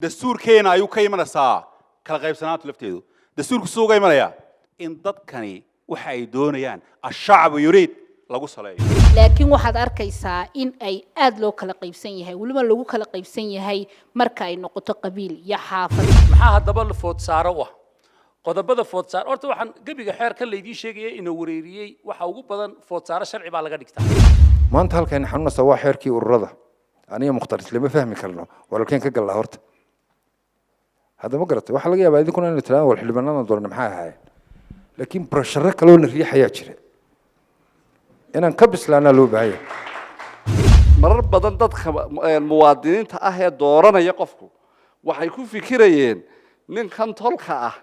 Dastuurkeena ayuu ka imanaysaa kala qaybsanaantu lafteedu. Dastuurku siduu uga imanayaa in dadkani waxa ay doonayaan الشعب يريد lagu saleeyo. Laakiin waxaad arkaysaa in ay aada loo kala qaybsan yahay, weliba lagu kala qaybsan yahay marka ay noqoto qabiil iyo xaafad. Maxaa haddaba la food saaro u ah qodobada food saar? Horta waxaan gebiga xeerkan laydiin sheegaya inuu wareeriyey, waxa ugu badan food saaro sharci baa laga dhigtaa. Maanta halkayna xanuunaysaa waa xeerkii ururada. Aniga Mukhtar islama fahmi karno walaalkeen ka gallaa. Horta hadda ma garatay, waxaa laga yaabaa idinkuna inay tiraan, "Wal xildhibaanadan doorna maxay ahaayeen?" Laakiin pressure kaloo na riixayaa jira, inaan ka bislaanaa loo baahan yahay. Marar badan dadka muwaadiniinta ah ee dooranaya qofku waxay ku fikirayeen ninkan tolka ah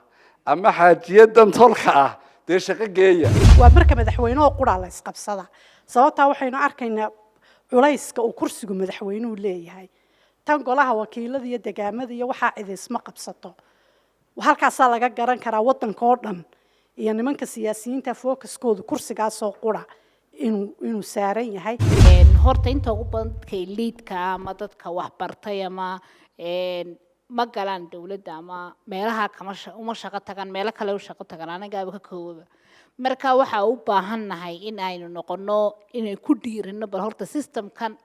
ama xaajiyadan tolka ah dee shaqo geeya. Waa marka madaxweynuhu quraa la isqabsada. Sababtaa waxaynu arkaynaa culayska uu kursigu madaxweynuhu leeyahay. Tan golaha wakiilada iyo degaamada iyo waxaa cid isma qabsato. Halkaasaa laga garan karaa waddanka oo dhan iyo nimanka siyaasiyiinta focuskoodu kursigaasoo qura inuu saaran yahay. Horta inta ugu badan dadka elite-ka ama dadka waxbartay ama ma galaan dowladda ama meelaha kama uma shaqo tagaan, meelo kale u shaqo tagaan, anagaaba ka koobaba. Marka waxaa u baahan nahay in aynu noqono inay ku dhiirino bal horta systemkan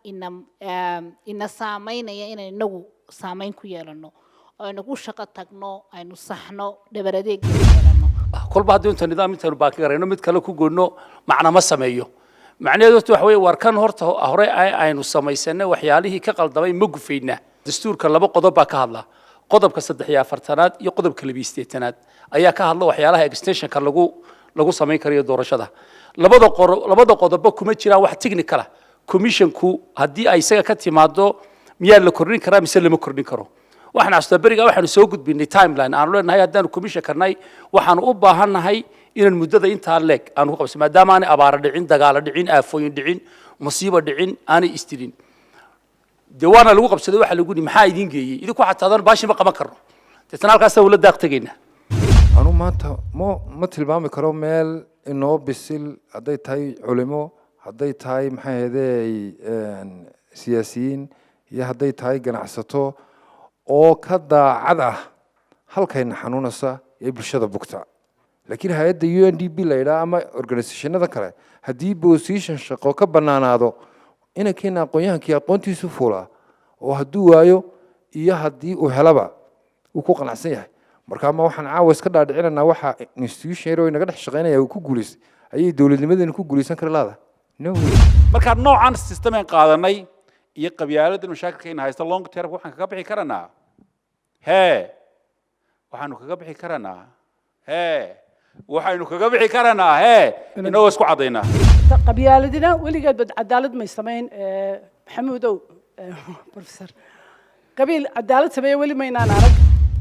ina saameynaya inaynu inagu saameyn ku yeelano oo aynu ku shaqo tagno, aynu saxno, dhabar adeeg yeelano. Kolba haddii inta nidaam intaynu baaki garayno mid kale ku goyno, macna ma sameeyo. Macnaheedu horta waxa weeye, war kan horta hore aynu samaysanay waxyaalihii ka qaldamay ma gufaynaa? Dastuurka laba qodob baa ka hadla: qodobka 43aad iyo qodobka 82aad ayaa ka hadla waxyaalaha extensionka lagu samayn karayo doorashada. Labada qodobba kuma jiraan wax technical ah. Commissionku haddii ay isaga ka timaado, miyaa la kordhin karaa mise lama kordhin karo? Waxaan xasuustaa berigaa waxaanu soo gudbinay timeline aanu leenahay haddaanu commission karnay, waxaanu u baahannahay inaan muddada intaa leeg aanu ku qabsan, maadaama aanay abaaro dhicin, dagaalo dhicin, aafooyin dhicin, musiibo dhicin, aanay istilin. Dee waana lagu qabsaday. Waxaa lagu yidhi, "Maxaa idiin geeyey idinku? Xataa adan baashi ma qaban karno." Deetana halkaasaan ula daaq tegaynaa. Anu maanta ma tilmaami karo meel inoo bisil, hadday tahay culimo, hadday tahay maxay ahaydey siyaasiyiin iyo hadday tahay ganacsato oo ka daacad ah halkayna xanuunaysa ee bulshada bugta. Laakiin hay-adda UNDP la yidhaha ama organisationada kale, haddii position shaqo ka bannaanaado, inankeena aqoon-yahankii aqoontiisu fuulaa oo hadduu waayo iyo haddii uu helaba uu ku qanacsan yahay. Marka ma waxaan caawa iska dhaadhicinanaa waxa institution yar oo inaga dhex shaqaynaya uu ku guulaystay ayay dowladnimadeena ku guulaysan kari laada? No way. Marka noocan systemeen qaadanay iyo qabyaaladan mashaakilka haysta, long term waxaan kaga bixi karanaa hee, waxaanu kaga bixi karanaa hee, waxaynu kaga bixi karanaa hee inagoo isku caddaynaa. Qabyaaladina weligeed bad cadaalad may samayn. Maxamuudow, professor, qabiil cadaalad sameeye weli maynaan arag.